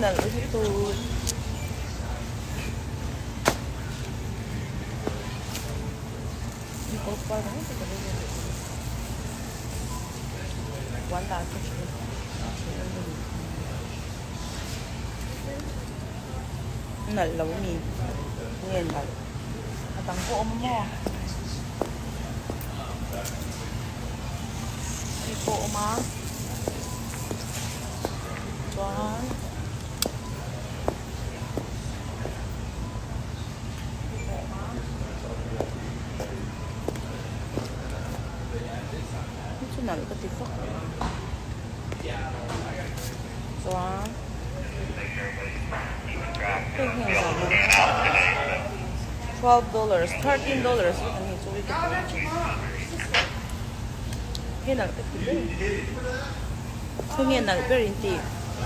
nalh lutuk. Nalh lo mi nge nalh a dang pawh awm maw hei pawh awm a chuan. Chu nalh ka ti vak chuan heng hi engzah nge 12 dollars 13 dollars vek an ni chu hei nalh ka ti ber khawnge nalh ber in tih.